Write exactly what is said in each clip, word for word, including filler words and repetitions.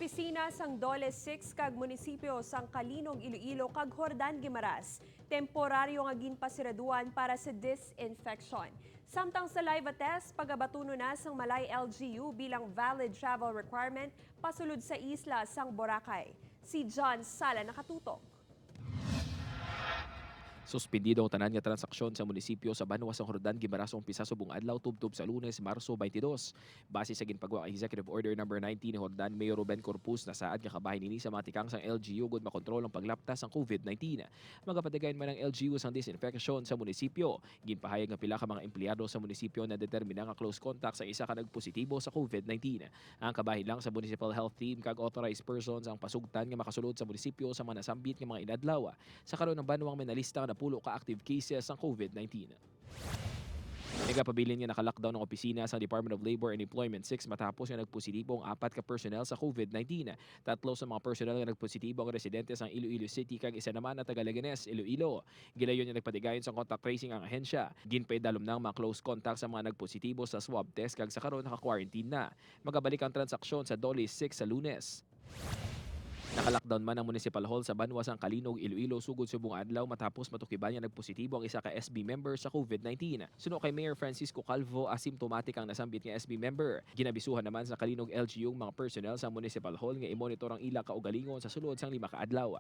Opisina sang DOLE six kag munisipyo sang Calinog, Iloilo, kag Jordan, Guimaras, temporaryo nga ginpasiraduan para sa disinfection. Samtang saliva test, pagabatunon na sang Malay L G U bilang valid travel requirement pasulod sa isla sang Boracay. Si John Sala nakatutok. Suspendido ang tanan nga transaksyon sa munisipyo sa banwa sang Jordan, Guimaras, umpisa subong adlaw tubtob sa Lunes, Marso twenty-two. Base sa ginpagwa nga Executive Order Number nineteen ni Jordan Mayor Ruben Corpus, nasaad nga kabahin ini sa mga tikang sang L G U gud makontrol ang paglapta sang COVID nineteen. Magapatigayon man ang L G U sang disinfection sa munisipyo. Ginpahayag nga pila ka mga empleyado sa munisipyo nadetermina nga close contact sa isa ka nagpositibo sa COVID nineteen. Ang kabahin lang sa Municipal Health Team kag authorized persons ang pasugtan nga makasulod sa munisipyo sa mga nasambit nga mga inadlaw. Sa karon, ang banwang may nalista nga napulo ka active cases sang COVID nineteen. Nagapabilin nga naka-lockdown ang opisina sa Department of Labor and Employment six matapos nga nagpositibo ang apat ka personnel sa COVID nineteen. Tatlo sa mga personnel nga nagpositibo ang residente sa Iloilo City kag isa naman na taga Leganes, Iloilo. Gilayon nga nagpatigayon sa contact tracing ang ahensya. Ginpaidalom na ang mga close contact sa mga nagpositibo sa swab test kag sa karon naka-quarantine na. Magabalik ang transaksyon sa DOLE six sa Lunes. Naka-lockdown man ang Municipal Hall sa banwa sang Calinog, Iloilo, sugod subong adlaw matapos matukiban nga nagpositibo ang isa ka S B member sa COVID nineteen. Suno kay Mayor Francisco Calvo, asymptomatic ang nasambit nga S B member. Ginabisuhan naman sa Calinog L G U ang mga personnel sa Municipal Hall nga i-monitor ang ila kaugalingon sa sulod sang lima ka adlaw.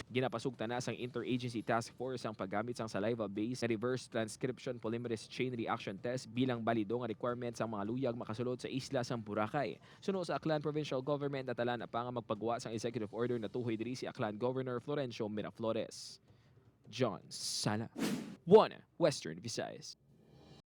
Ginapasugtan na sang Interagency Task Force ang paggamit sang saliva-based reverse transcription polymerase chain reaction test bilang balido nga requirement sang mga luyag makasulod sa isla sang Boracay. Suno sa Aklan Provincial Government, natala na pa nga magpagwa sang executive order natuhoy diri si Aklan Governor Florencio Miraflores. John Sala, One Western Visayas.